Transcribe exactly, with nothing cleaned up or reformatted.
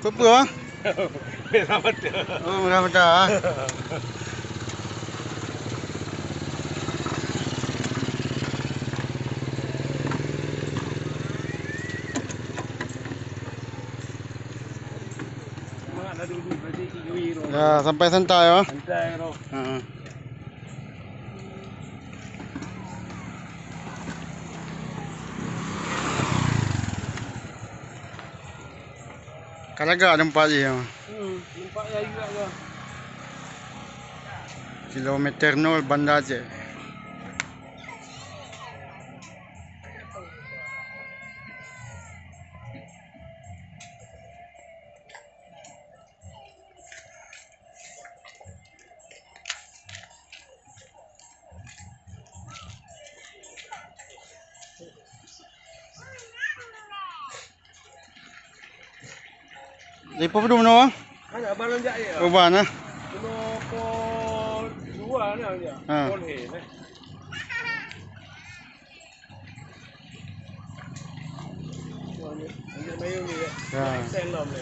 Apa, ah? Merah mata. Oh, merah mata, ah. Mak dah duduk, berarti tiga wiro. Ya, sampai santai, ah. Santai, bro. Ha. Ka lagak teumpat jih, ya. Hmm, nampak ya juga tu. Kilometer nol Banda Aceh. Di peuh dua meunoe? Hana, abang lonjak je. Oh, ban, ah. Keunoe pol dua na, ya. Ha. Pol he, nah. Wah, ni, lanjut mayung ni, ya. Ya. Excel lom ni.